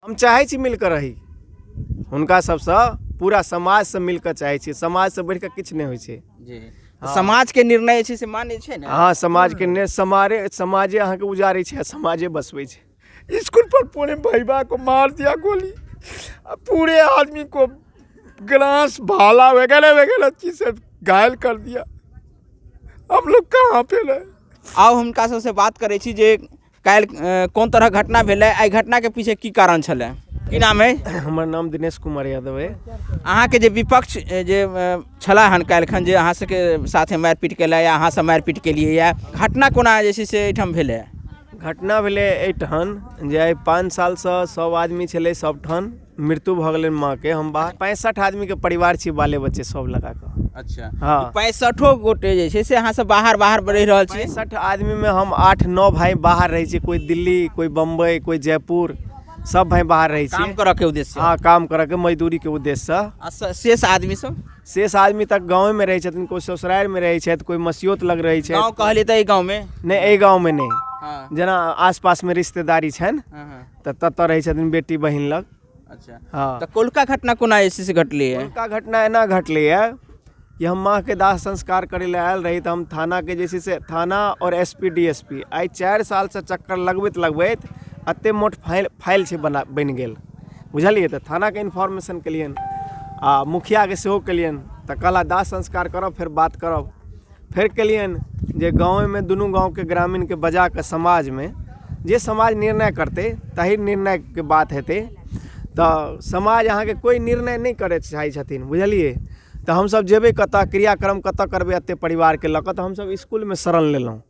हम चाहै छी मिलकऽ रही हुनका सबसँ, पूरा समाजसँ मिलकऽ चाहै छी। समाजसँ बढ़िकऽ किछु नहि होइ छै। जी, समाजके निर्णय जे छै से मान्य छै ने? हँ, समाजके निर्णय, समारे समाजे अहाँके उजाड़ै छै आ समाजे बसबै छै। स्कूल पर पूरे भैया को मार दिया गोली, पूरे आदमी को ग्लास भाला वगैरह वगैरह चीज से घायल कर दिया। हम लोग कहाँ पे रहे? आउ हुनका सबसँ बात करै छी जे काल्हि कोन तरहक घटना भेलै, एहि घटनाके पीछे की कारण छलै। की नाम है? हमर नाम दिनेश कुमार यादव है। अहाँके जे विपक्ष जे छला हन काल्हिखन, जे अहाँ सबके साथे मारिपीट केला या अहाँ सब मारिपीट केलियै, या घटना कोना जे छै से एहिठाम भेलै? घटना भेलै एहिठाम जे आइ 5 सालसँ सब आदमी छलै, सबठाम मृत्यु भऽ गेलै माँके। हम बाहर 65 आदमीके परिवार छी, बाले बच्चे सब लगा कऽ। अच्छा। हँ। 65 गोटे जे छै से अहाँ सब बाहर बाहर रहि रहल छी? 65 आदमीमे हम 8-9 भाई बाहर रहै छी, कोइ दिल्ली, कोइ बम्बई, कोइ जयपुर, सब भाई बाहर रहै छी। काम करऽके उद्देश्य? हँ, काम करऽके, मजदूरीके उद्देश्यसँ। आ शेष आदमी सब? शेष आदमी तक गाँवेमे रहै छथिन, कोइ ससुरारिमे रहै छथि, कोइ मसियोत लग रहै छथि। गाँव कहलियै तऽ एहि गाँवमे? नहि, एहि गाँवमे नहि। हँ। जेना आसपासमे रिश्तेदारी छनि। हँ, हँ। तऽ ततऽ रहै छथिन बेटी बहिन लग। अच्छा। हँ। तऽ कोलका घटना कोना जे छै से घटलै? कोलका घटना एना घटलैए कि हम माँके दाह संस्कार करै लए आयल रही, तऽ हम थानाके जे छै से थाना आओर S P D S P I 4 सालसँ चक्कर लगबैत लगबैत एतेक मोट फाइल फाइल छै बना बनि गेल, बुझलियै? तऽ थानाके इन्फॉर्मेशन केलियनि आ मुखियाके सेहो केलियनि, तऽ कहला दाह संस्कार करब फेर बात करब। फेर केलियनि जे गाँवेमे दुनू गाँवके ग्रामीणके बजा कऽ समाजमे जे समाज निर्णय करतै तही निर्णयके बात हेतै। तऽ समाज अहाँके कोइ निर्णय नहि करय चाहै छथिन, बुझलियै? तऽ हमसब जेबै कतऽ, क्रियाक्रम कतऽ करबै एते परिवारके लऽ कऽ? तऽ हमसब इसकुलमे शरण लेलहुँ।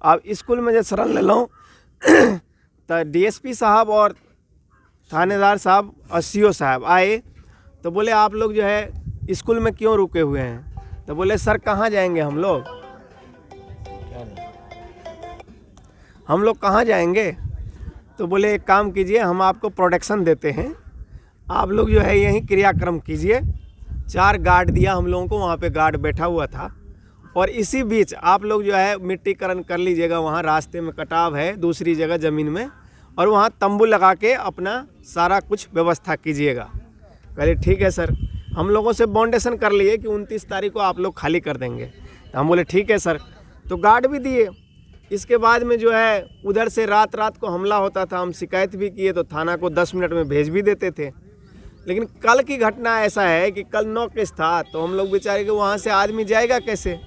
आब इसकुलमे जे शरण लेलहुँ तऽ डी एस पी साहब और थानेदार साहब और सी ओ साहब आए, तो बोले आप लोग जो है स्कूल में क्यों रुके हुए हैं? तो बोले सर कहाँ जाएंगे हम लोग, हम लोग कहाँ जाएंगे? तो बोले एक काम कीजिए, हम आपको प्रोटेक्शन देते हैं, आप लोग जो है यहीं क्रियाक्रम कीजिए। 4 गार्ड दिया हम लोगों को, वहाँ पे गार्ड बैठा हुआ था, और इसी बीच आप लोग जो है मिट्टीकरण कर लीजिएगा, वहाँ रास्ते में कटाव है दूसरी जगह ज़मीन में, और वहाँ तंबू लगा के अपना सारा कुछ व्यवस्था कीजिएगा। कहले ठीक है सर। हम लोगों से बाउंडेशन कर लिए कि 29 तारीख को आप लोग खाली कर देंगे, तो हम बोले ठीक है सर। तो गार्ड भी दिए। इसके बाद में जो है उधर से रात रात को हमला होता था, हम शिकायत भी किए तो थाना को 10 मिनट में भेज भी देते थे। लेकिन कल की घटना ऐसा है कि कल 9 केस था, तो हम लोग बेचारे के वहाँ से आदमी जाएगा कैसे,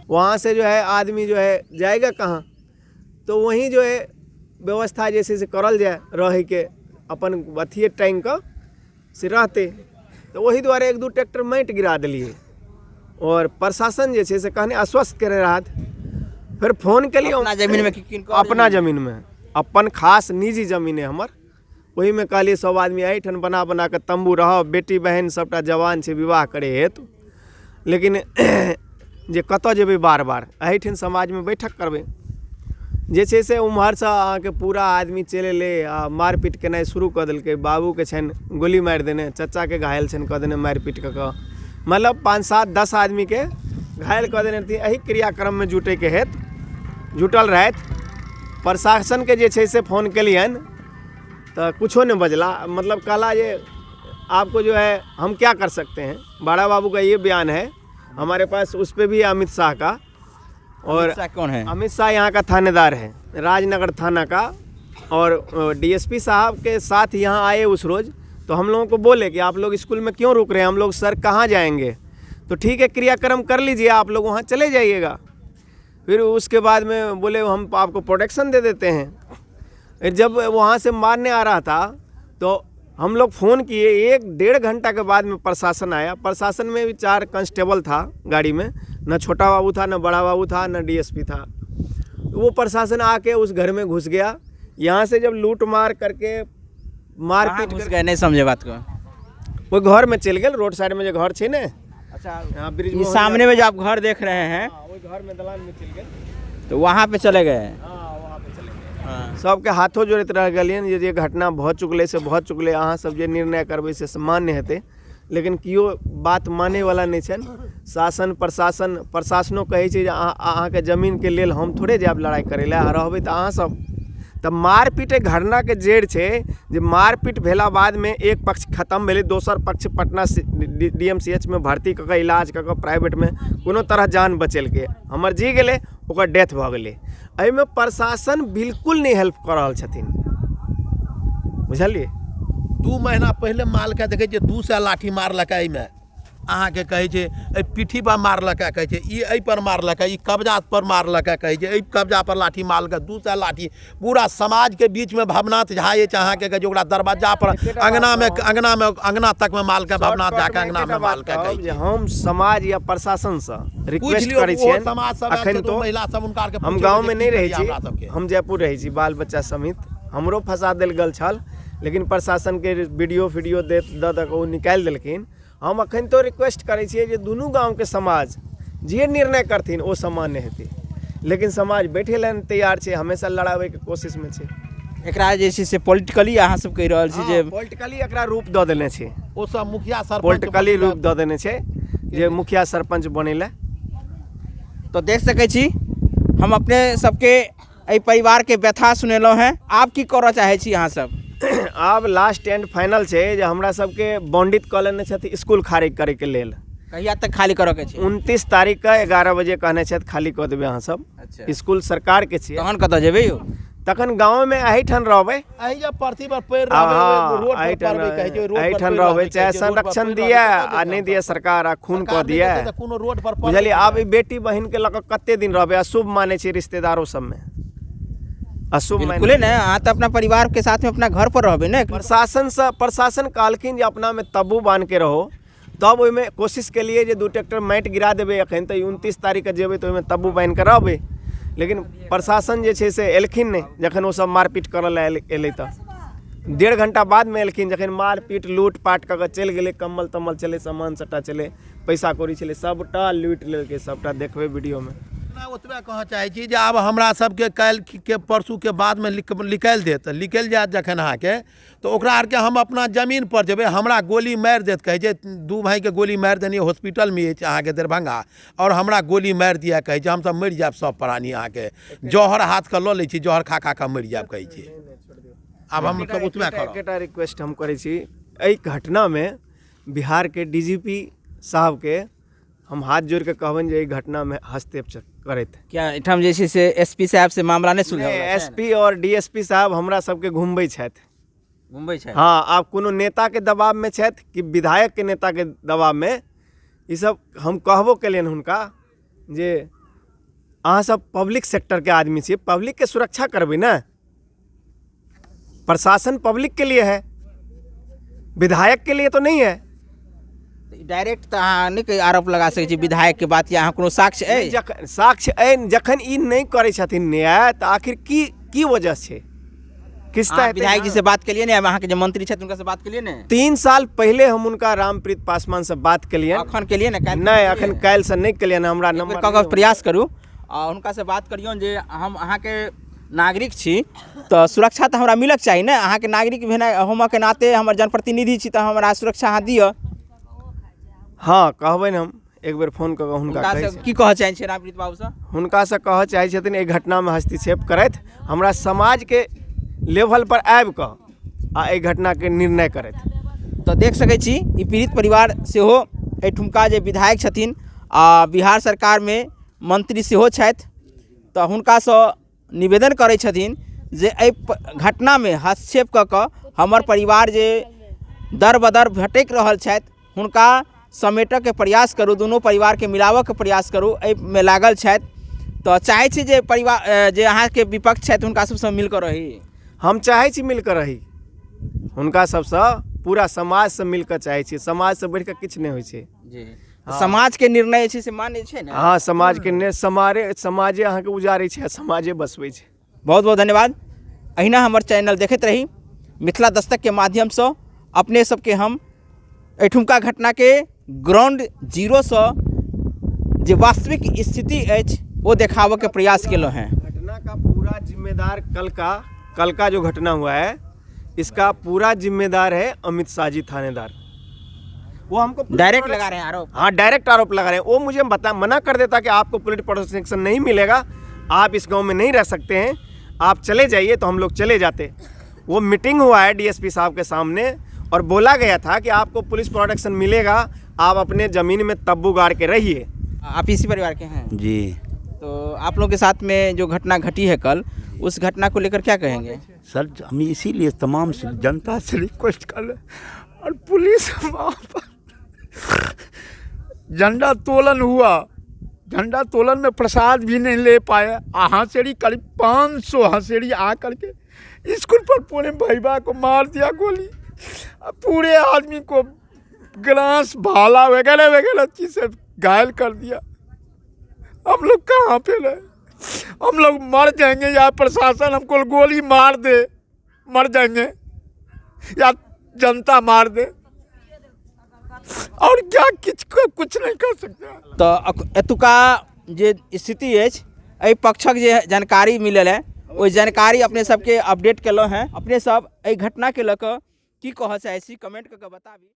वहाँ से जो है आदमी जो है जाएगा कहाँ? तो वहीं जो है व्यवस्था जैसे से करल जाए रहे के, अपन अथिए टाँगि कऽ से रहते। तऽ ओहि दुआरे 1-2 ट्रैक्टर माटि गिरा देलियै, और प्रशासन जे छै से कहने आश्वस्त केने रहथि। फेर फोन केलियै। अपना जमीनमे कि किनको? अपना जमीनमे, अपन खास निजी जमीन है हमर, ओहिमे कहलियै सब आदमी एहिठाम बना बना कऽ तम्बू रहब, बेटी बहिन सबटा जवान छै विवाह करै हेतु, लेकिन जे कतऽ जेबै बार बार, एहिठाम समाजमे बैठक करबै। जे छै से उम्हरसँ अहाँके पूरा आदमी चलि एलै आ मारिपीट केनाइ शुरू कऽ देलकै। बाबूके छनि गोली मारि देने, चचाके घायल छनि कऽ देने मारिपीट कऽ कऽ, मतलब 5-7-10 आदमीके घायल कऽ देने रहथिन। एहि क्रियाक्रममे जुटैके हेतु जुटल रहथि। प्रशासनके जे छै से फोन केलियनि तऽ कुछो नहि बजला, मतलब कहला जे आपको जो है हम क्या कर सकते हैं। बड़ा बाबू का ये बयान है हमारे पास, उस पर भी अमित शाह का। और अमित शाह कौन है? अमित शाह यहाँ का थानेदार है, राजनगर थाना का, और डीएसपी साहब के साथ यहाँ आए उस रोज़, तो हम लोगों को बोले कि आप लोग स्कूल में क्यों रुक रहे हैं, हम लोग सर कहाँ जाएंगे? तो ठीक है क्रियाक्रम कर लीजिए, आप लोग वहाँ चले जाइएगा। फिर उसके बाद में बोले हम आपको प्रोटेक्शन दे देते हैं। फिर जब वहाँ से मारने आ रहा था तो हम लोग फ़ोन किए, 1-1.5 घंटा के बाद में प्रशासन आया। प्रशासन में भी 4 कांस्टेबल था गाड़ी में, न छोटा बाबू था, न बड़ा बाबू था, न डीएसपी था। वो प्रशासन आके उस घर में घुस गया। यहाँ से जब लूट मार करके मारपीट घुस गए, नहीं समझे बात को। वो घर में चल गए, रोड साइड में जो घर छे ने। अच्छा, यहाँ ब्रिज ये मोहन सामने में जो आप घर देख रहे हैं, हाँ, वो घर में दलान में चल गए, तो वहाँ पे चले गए। हाँ, वहाँ पे चले गए। हाँ। सबके हाथों जोड़ैत रह गेलियनि जे घटना भऽ चुकलै से भऽ चुकलै, अहाँ सब जे निर्णय करबै से मान्य हेतै, लेकिन केओ बात मानैवला नहि छनि। शासन प्रशासन, प्रशासनो कहै छै जे अहाँके जमीनके लेल हम थोड़े जायब लड़ाइ करै लए, आ रहबै तऽ अहाँ सब। तऽ मारपीट एहि घटनाके जड़ि छै जे मारपीट भेला बादमे एक पक्ष खतम भेलै, दोसर पक्ष Patna D M C H मे भर्ती कऽ कऽ इलाज कऽ कऽ प्राइवेटमे कोनो तरह जान बचेलकै। हमर जी गेलै, ओकर डेथ भऽ गेलै। एहिमे प्रशासन बिल्कुल नहि हेल्प कऽ रहल छथिन, बुझलियै। 2 महीना पहिले मालके देखै छियै 200 लाठी मारलकै। एहिमे अहाँके कहै छै एहि पीठी पर मारलकै, कहै छै ई एहि पर मारलकै, ई कब्जा पर मारलकै, कहै छै एहि कब्जा पर लाठी मारलकै, 200 लाठी। पूरा समाजके बीचमे भवनाथ झा अछि अहाँके कहै छै ओकरा दरवाजा पर अङ्गनामे अङ्गनामे अङ्गना तकमे मालके भवनाथ झाके अङ्गनामे मालके कहै छै। हम समाज या प्रशासनसँ रिक्वेस्ट करै छियनि, समाज सब अखन तो महिला सब हुनका आरके हम गाँवमे नहि रहै छी, हम जयपुर रहै छी बाल बच्चा समेत। हमरो फंसा देल गेल छल, लेकिन प्रशासनके वीडियो फीडियो दे दऽ दऽ कऽ ओ निकालि देलखिन। हम अखन तो रिक्वेस्ट करै छियै जे दुनू गाँवके समाज जे निर्णय करथिन ओ सामान्य हेतै, लेकिन समाज बैठे लए नहि तैयार छै, हमेशा लड़ाबैके कोशिशमे छै। एकरा जे छै से पॉलिटिकली अहाँ सब कहि रहल छी जे पॉलिटिकली एकरा रूप दऽ देने छै ओ सब मुखिया सरपंच, पॉलिटिकली रूप दऽ देने छै जे मुखिया सरपंच बनै लए। तो देख सकै छी हम अपने सबके एहि परिवारके व्यथा सुनेलहुँ हेँ। आब की करऽ चाहै छी अहाँ सब? आब लास्ट एंड फाइनल छै जे हमरा सबके बॉन्डित कऽ लेने छथि इसकुल खारिज करैके लेल। कहिया तक खाली करऽ के छै? 29 तारीखके 11 बजे कहने छथि खाली कऽ देबै अहाँ सब। अच्छा। इसकुल सरकारके छियै। तहन कतऽ जेबै यौ? तखन गाँवमे एहिठाम रहबै। एहि जे परती पर पड़ि रहबै, रोड पर पड़बै कहै छै, रोड पर एहिठाम रहबै, चाहे संरक्षण दिए आ नहि दिए सरकार, आ खून कऽ दिए कोनो रोड पर, बुझलियै। आब ई बेटी बहिनके लऽ कऽ कते दिन रहबै? अशुभ मानै छै रिश्तेदारो सबमे, अशुभ। बिल्कुले ने, अहाँ तऽ अपना परिवार के साथ में अपना घर पर रहबै ने। प्रशासनसँ प्रशासन कहलखिन जे अपनामे तब्बू बान्हिके रहो, तब ओहिमे कोशिश केलियै जे 2 ट्रैक्टर माटि गिरा देबै एखन तऽ 29 तारीखके जेबै तऽ ओहिमे तब्बू बान्हि कऽ रहबै, लेकिन प्रशासन जे छै से एलखिन नहि। जखन ओसभ मारपीट करऽ लए एलै तऽ 1.5 घंटा बादमे एलखिन, जखन मारपीट लूटपाट कऽ कऽ चलि गेलै। कम्बल तम्बल छलै, सामान सभटा छलै, पैसा कौड़ी छलै, सभटा लूटि लेलकै, सभटा देखबै वीडियोमे। ओतबे कहऽ चाहै छी जे आब हमरा सबके काल्हिके परसूके बादमे निकालि देत, निकलि जायत जखन अहाँके तऽ ओकरा आरके हम अपना जमीन पर जेबै, हमरा गोली मारि देत। कहै छै 2 भाइके गोली मारि देनी हॉस्पिटलमे अछि अहाँके दरभंगा, आओर हमरा गोली मारि दिअ कहै छै, हमसब मरि जायब सब प्राणी अहाँके, जहर हाथके लऽ लै छी, जहर खा खा कऽ मरि जायब कहै छै। आब हम सब ओतबे करब। एकेटा रिक्वेस्ट हम करै छी, एहि घटनामे बिहारके डी जी पी साहबके हम हाथ जोड़ि कऽ कहबनि जे एहि घटनामे हस्तक्षेप करथि। किया एहिठाम जे छै से एस पी साहब से मामला नहि सुलझल? एस पी आओर डी एस पी साहब हमरा सबके घुमबै छथि, घुमबै छथि। हाँ, आब कोनो नेताके दबावमे छथि कि विधायकके नेताके दबावमे, ई सब हम कहबो केलियनि हुनका जे अहाँ सब पब्लिक सेक्टरके आदमी छियै, पब्लिकके सुरक्षा करबै ने, प्रशासन पब्लिक के लिए है, विधायक के लिए तो नहीं है। डायरेक्ट तऽ अहाँ नहि आरोप लगा सकै छी विधायक के बात, या अहाँ कोनो साक्ष्य अछि? जखन साक्ष्य अछि, जखन ई नहि करै छथिन न्याय तऽ आखिर की की वजह छै? किछु तऽ विधायक जी से बात केलियै ने? अहाँके जे मंत्री छथि हुनका से बात केलियै ने? 3 साल पहिले हम हुनका रामप्रीत पासवान से बात केलियनि। अखन केलियै ने? नहि, अखन काल्हि से नहि केलियनि। हमरा नंबर कऽ कऽ प्रयास करू आ हुनका से बात करियौन जे हम अहाँके नागरिक छी तऽ सुरक्षा तऽ हमरा मिलक चाही ने, अहाँके नागरिक भेनाइ होमऽके नाते हमर जनप्रतिनिधि छी तऽ हमरा सुरक्षा अहाँ दिअ। हाँ, कहबनि हम एक बेर फोन कऽ कऽ हुनका। हुनकासँ की कहऽ चाहै छियै रामप्रीत बाबूसँ? हुनकासँ कहऽ चाहै छथिन एहि घटनामे हस्तक्षेप करथि, हमरा समाजके लेवल पर आबि कऽ आ एहि घटनाके निर्णय करथि। तऽ देख सकै छी ई पीड़ित परिवार सेहो एहिठुमका जे विधायक छथिन आ बिहार सरकारमे मंत्री सेहो छथि, तऽ हुनकासँ निवेदन करै छथिन जे एहि घटनामे हस्तक्षेप कऽ कऽ हमर परिवार जे दर बदर भटकि रहल छथि हुनका समेटऽके प्रयास करू, दुनू परिवारके मिलाबऽके प्रयास करू। एहिमे लागल छथि तऽ चाहै छी जे परिवार जे अहाँके विपक्ष छथि हुनका सबसँ मिलकऽ रही? हम चाहै छी मिलकऽ रही हुनका सबसँ, पूरा समाजसँ मिलकऽ चाहै छी, समाजसँ बढ़िकऽ किछु नहि होइ छै जी। समाजके निर्णय जे छै से मान्य छै ने? हाँ, समाजके निर्णय, समाजे अहाँके उजारै छै आ समाजे बसबै छै। बहुत बहुत धन्यवाद। अहिना हमर चैनल देखैत रही मिथिला दस्तकके माध्यमसँ अपने सबके हम एहिठुमका घटनाके ग्राउंड जीरोसँ जे वास्तविक स्थिति अछि ओ देखाबऽके प्रयास केलहुँ हेँ। घटना का पूरा जिम्मेदार कल का जो घटना हुआ है इसका पूरा जिम्मेदार है अमित शाह जी थानेदार। वो हमको डायरेक्ट लगा रहे हैं आरोप। हाँ, डायरेक्ट आरोप लगा रहे हैं। वो मुझे बता मना कर देता कि आपको पुलिस प्रोटेक्शन नहीं मिलेगा, आप इस गांव में नहीं रह सकते हैं, आप चले जाइए तो हम लोग चले जाते। वो मीटिंग हुआ है डीएसपी साहब के सामने और बोला गया था कि आपको पुलिस प्रोटेक्शन मिलेगा, आप अपने ज़मीन में तब्बू गाड़ के रहिए। आप इसी परिवार के हैं? जी। तो आप लोगों के साथ में जो घटना घटी है कल, उस घटना को लेकर क्या कहेंगे? सर, हम इसीलिए तमाम जनता से रिक्वेस्ट कर रहे हैं और पुलिस वहाँ पर झंडा तोलन हुआ, झंडा तोलन में प्रसाद भी नहीं ले पाए। आ हंसेड़ी करीब 500 हंसेड़ी आ करके स्कूल पर पूरे भैया को मार दिया गोली, आ पूरे आदमी को ग्लास भाला वगैरह वगैरह चीज से घायल कर दिया। हम लोग कहाँ पे रहे? हम लोग मर जाएंगे या प्रशासन हमको गोली मार दे, मर जाएंगे, या जनता मार दे, और क्या किछ कुछ नहीं कर सकते। तऽ एतुका जे स्थिति अछि, एहि पक्षक जे जानकारी मिलल है, ओहि जानकारी अपने सबके अपडेट केलहुँ हेँ। अपने सब एहि घटनाके लऽ कऽ की कहऽ चाहै छी, कमेंट कऽ कऽ बताबी।